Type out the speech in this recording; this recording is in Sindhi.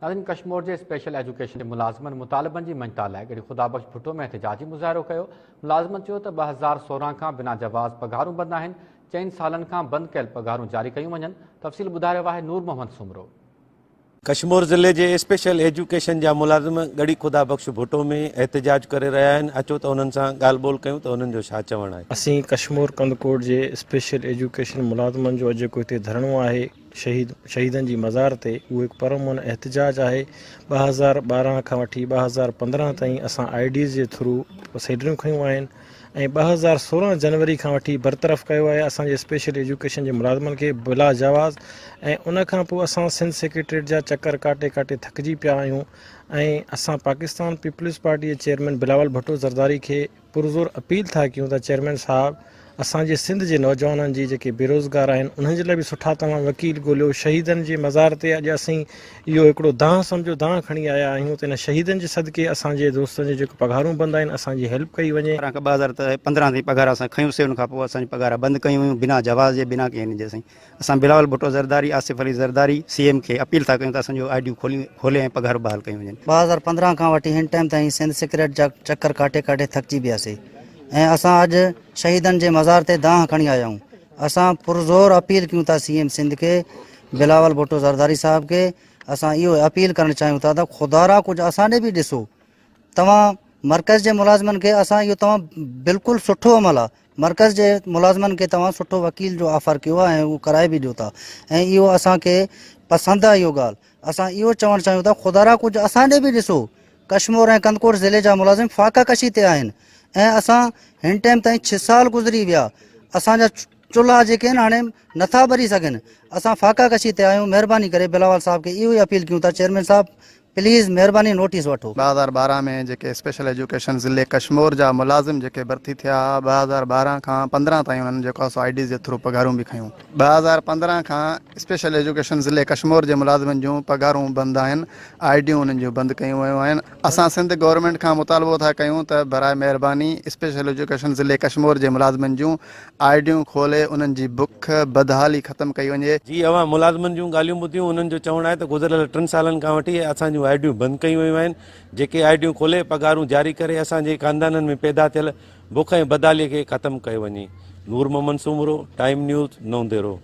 ناظرين ڪشمور جي اسپيشل ايجوڪيشن جي ملازمن مطالبن جي مڃتا لاء ڳڙهي خدا بخش ڀٽو ۾ احتجاجي مظاهرو ڪيو. ملازمن چيو ته 2016 کان بنا جواز پگهارون بند آهن، چئن سالن کان بند ڪيل پگهارون جاري ڪيون وڃن. تفصيل ٻڌائي رهيو آهي نور محمد سومرو. ڪشمور ضلعي جي اسپيشل ايجوڪيشن جا ملازم ڳڙهي خدا بخش ڀٽو ۾ احتجاج ڪري رهيا آهن، اچو ته انهن سان ڳالهه ٻولهه ڪيون ته انهن جو ڇا چوڻ آهي. اسين ڪشمور ڪنڌڪوٽ جي اسپيشل ايجوڪيشن ملازمن جو اڄ جيڪو هتي ڌرڻو آهي شهيد شهيدن جي مزار تي اهو هڪ پرامن احتجاج آهي 2012 کان وٺي 2015 تائين اسان I Ds جي ٿرو سيلريون کنيون آهن ۽ 2016 جنوري کان وٺي برطرف ڪيو آهي اسان جي اسپيشل ايجوڪيشن جي ملازمن کي بلا جواز ۽ ان کان پوء اسان سنڌ سيڪريٽريٽ جا چڪر ڪاٽي ڪاٽي ٿڪجي پيا آهيون ۽ اسان پاڪستان پيپلز پارٽي جي چيئرمين بلاول ڀٽو زرداري کي پرزور اپيل ٿا ڪيون ته چيئرمين صاحب اسان جي سنڌ جي نوجوانن جي جيڪي بيروزگار آهن انهن جي لاء به سٺا توهان وڪيل ڳوليو شهيدن جي مزار تي اڄ اسين اهو هڪڙو دانهن سمجهو دانهن کڻي آيا آهيون ته ان شهيدن جي صدقي اسان جي دوستن جي جيڪو پگهارون بند آهن اسان جي هيلپ ڪئي وڃي. کان 2015 تائين پگهار اسان کنيون سي ان کان پوء اسان جي پگهار بند ڪيون ويون بنا جواز جي بنا ڪنهن جي سائين اسان بلاول ڀٽو زرداري آصف علي زرداري سي ايم کي اپيل ٿا ڪيون ته اسان جون آء ڊيون کولي ۽ پگهارون بحال ڪيون وڃن. 2015 کان وٺي هن ٽائيم تائين سنڌ سيڪريٽ جا چڪر ڪاٽي ڪاٽي ٿڪجي پياسي ۽ اسان اڄ شهيدن جي مزار تي دانهن کڻي آيا آهيون اسان پرزور اپيل ڪيون ٿا سي ايم سنڌ کي بلاول ڀٽو زرداري صاحب کي اسان اهو اپيل ڪرڻ چاهيون ٿا ته خدارا ڪجهه اسان ڏي به ڏسو توهان مرڪز جي ملازمن کي اسان اهو توهان بلڪل سٺو عمل آ مرڪز جي ملازمن کي توهان سٺو وڪيل جو آفر ڪيو آ ۽ اهو ڪرائي به ڏيو ٿا ۽ اهو اسان کي پسند آ اهو ڳالهه اسان اهو چوڻ چاهيون ٿا خدارا ڪجهه اسان ڏي به ڏسو ڪشمور ۽ ڪنڌڪوٽ ضلعي جا ملازم فاقه ڪشي تي آهن ۽ اسان هن ٽائيم تائين ڇهه سال گذري ويا اسان جا چلها جيڪي آهن هاڻي نٿا ٻري سگهن اسان فاقه ڪشي تي آهيون مهرباني ڪري بلاول صاحب کي اهو ئي اپيل ڪيون ٿا چيئرمين صاحب پليز مهرباني نوٽيس وٺو. 2012 ۾ جيڪي اسپيشل ايجوڪيشن ضلعي ڪشمور جا ملازم جيڪي ڀرتي ٿيا ها 2012 کان 15 تائين انهن جيڪو آهي سو I Ds جي ٿرو پگهارون به کنيون. 2015 کان اسپيشل ايجوڪيشن ضلعي ڪشمور جي ملازمن جون پگهارون بند آهن آء ڊيون انهن جون بند ڪيون ويون آهن اسان سنڌ گورنمينٽ کان مطالبو ٿا ڪيون ته براء مهرباني اسپيشل ايجوڪيشن ضلعي ڪشمور جي ملازمن جون آء ڊيون کولي انهن جي بک بدحالي ختم ڪئي وڃي. جي اوهان ملازمن جون ڳالهيون ٻڌيون انهن جو چوڻ آهي ته گذريل ٽن سالن کان وٺي اسان جون آء ڊيون بند ڪيون ويون آهن جيڪي آء ڊيون کولي پگهارون جاري ڪري اسان جي خاندانن ۾ پيدا ٿيل بک ۽ بدحالي کي ختم ڪيو وڃي. نور محمد سومرو، ٽائيم نيوز، نئون ديرو.